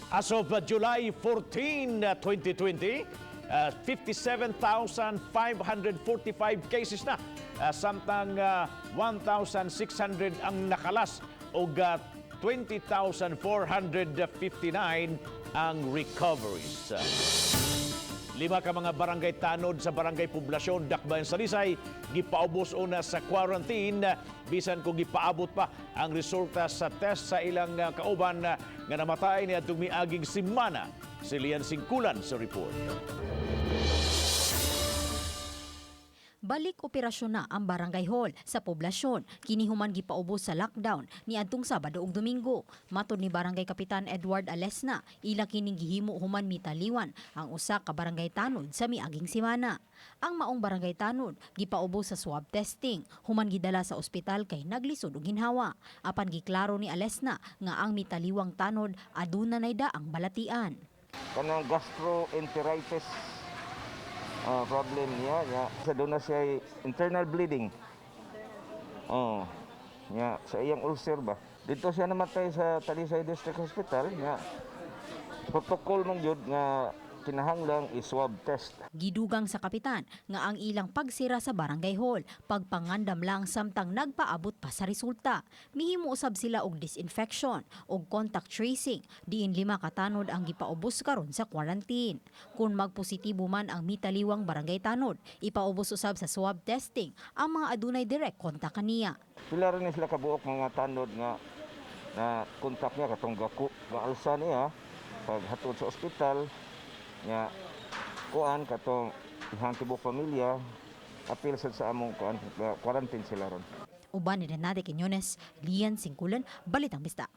As of July 14, 2020, 57,545 cases na. Samtang 1,600 ang nakalas ug 20,459 ang recoveries. Lima ka mga barangay tanod sa Barangay Poblasyon, Dakbayan, Talisay, gipaubos una sa quarantine bisan kung gipaabot pa ang resulta sa test sa ilang kauban nga namatay niadtong miaging semana. Si Lian Singkulan sa report. Balik operasyon na ang barangay hall sa poblasyon. Kini human gipaubos sa lockdown niadtong Sabado ug Domingo. Matod ni Barangay Kapitan Edward Alesna, ila kining gihimo human mitaliwan ang usa ka barangay tanod sa miaging semana. Ang maong barangay tanod gipaubos sa swab testing, human gidala sa ospital kay naglisod og ginhawa. Apan giklaro ni Alesna nga ang mitaliwang tanod aduna nay daang balatian. Kanang gastroenteritis problem niya nya sa doon na siya internal bleeding. Oh, nya sa iyang ulcer ba. Dito siya namatay sa Talisay District Hospital nya. Protocol man gyud nga kinahanglang i-swab test. Gidugang sa kapitan nga ang ilang pagsira sa barangay hall, pagpangandam lang samtang nagpaabot pa sa resulta. Mihimo usab sila og disinfection og contact tracing, diin lima ka tanod ang gipaubos karon sa quarantine. Kung magpositibo man ang mitaliwang barangay tanod, ipaubos usab sa swab testing ang mga adunay direct contact kaniya. Pila rin ni sila kabuok mga tanod nga na kontak niya katong gaku gaalsa niya paghatod sa ospital nya, kuan katong ihang tibok pamilya apil sad sa among kuan, quarantine sila ron. Uban ni Renate Quiñones, Lian Singkulan, Balitang Bisdak.